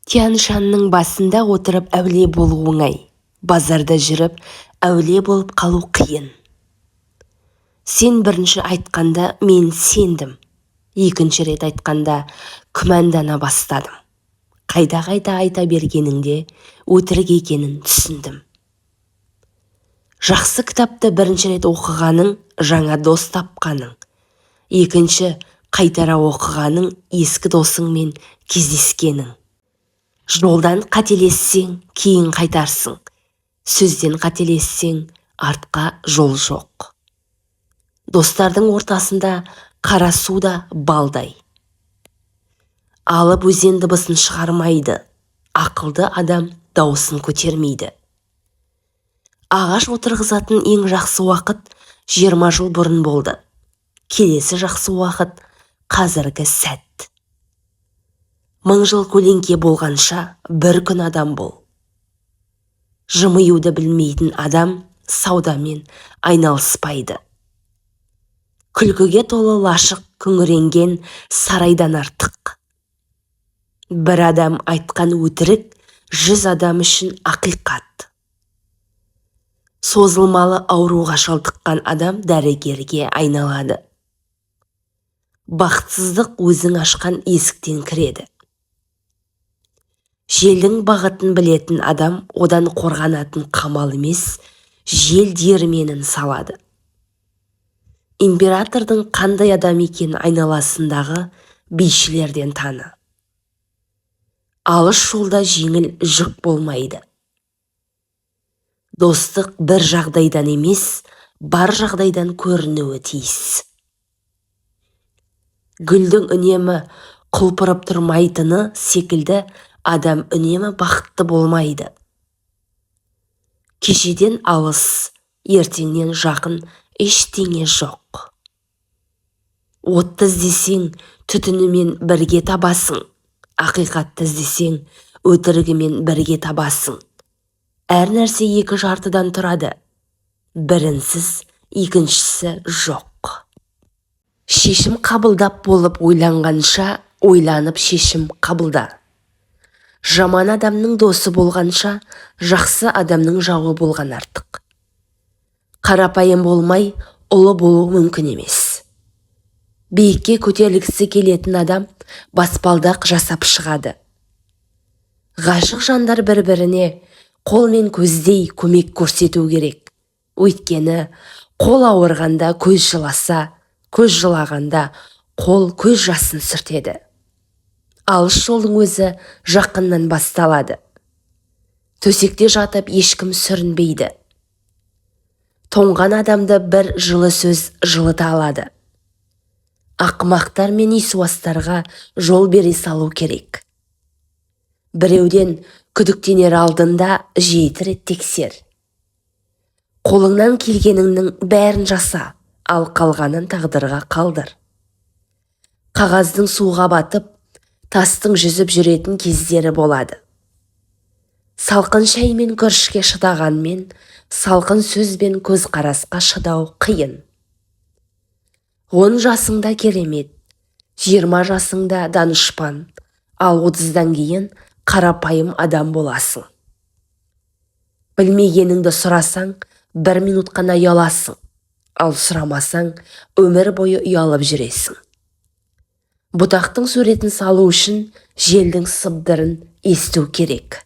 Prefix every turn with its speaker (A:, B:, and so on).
A: Тянь-Шаньның басында отырып әулие болу оңай, базарда жүріп әулие болып қалу қиын. Сен бірінші айтқанда мен сендім, екінші рет айтқанда күмәндана бастадым. Қайта-қайта айта бергеніңде өтірік екенін түсіндім. Жақсы кітапты бірінші рет оқығаның жаңа дос тапқаның, екінші қайтара оқығаның ескі досыңмен кездескенің. Жолдан қателессең, кейін қайтарсың, сөзден қателессең, артқа жол жоқ. Достардың ортасында қара су да балдай. Алып өзен дыбысын шығармайды, ақылды адам дауысын көтермейді. Ағаш отырғызатын ең жақсы уақыт 20 жыл бұрын болды. Келесі жақсы уақыт қазіргі сәт. 1000 жыл көлеңке болғанша, бір күн адам бол. Жымиюды білмейтін адам саудамен айналыспайды. Күлкіге толы лашық күңіренген сарайдан артық. Бір адам айтқан өтірік 100 адам үшін ақиқат. Созылмалы ауруға шалдыққан адам дәрігерге айналады. Бақытсыздық өзің ашқан есіктен кіреді. Желдің бағытын білетін адам одан қорғанатын қамал емес, жел диірменін салады. Императордың қандай адам екенін айналасындағы бишілерден таны. Алыс жолда жеңіл жүк болмайды. Достық бір жағдайдан емес, бар жағдайдан көрінуі тиіс. Гүлдің үнемі құлпырып тұрмайтыны секілді адам үнемі бақытты болмайды. Кешеден алыс, ертеңнен жақын ештеңе жоқ. Отты іздесең, түтінімен бірге табасың, ақиқатты іздесең, өтірігімен бірге табасың. Әр нәрсе екі жартыдан тұрады, бірінсіз екіншісі жоқ. Шешім қабылдап болып ойланғанша, ойланып шешім қабылда. Жаман адамның досы болғанша, жақсы адамның жауы болған артық. Қарапайым болмай, ұлы болу мүмкін емес. Биікке көтерілгісі келетін адам баспалдақ жасап шығады. Ғашық жандар бір-біріне қол мен көздей көмек көрсету керек. Өйткені қол ауырғанда көз жыласа, көз жылағанда қол көз жасын сүртеді. Алыс жолдың өзі жақыннан басталады. Төсекте жатып ешкім сүрінбейді. Тоңған адамды бір жылы сөз жылыта алады. Ақымақтар мен есуастарға жол бере салу керек. Біреуден күдіктенер алдында 7 рет тексер. Қолыңнан келгеніңнің бәрін жаса, ал қалғанын тағдырға қалдыр. Қағаздың суға батып, тастың жүзіп жүретін кездері болады. Салқын шай мен күрішке шыдағанмен, салқын сөз бен көзқарасқа шыдау қиын. 10 жасыңда керемет, 20 жасыңда данышпан, ал 30-дан кейін қарапайым адам боласың. Білмегеніңді сұрасаң, бір минут қана ұяласың, ал сұрамасаң, өмір бойы ұялып жүресің. Бұтақтың суретін салу үшін желдің сыбдырын есту керек.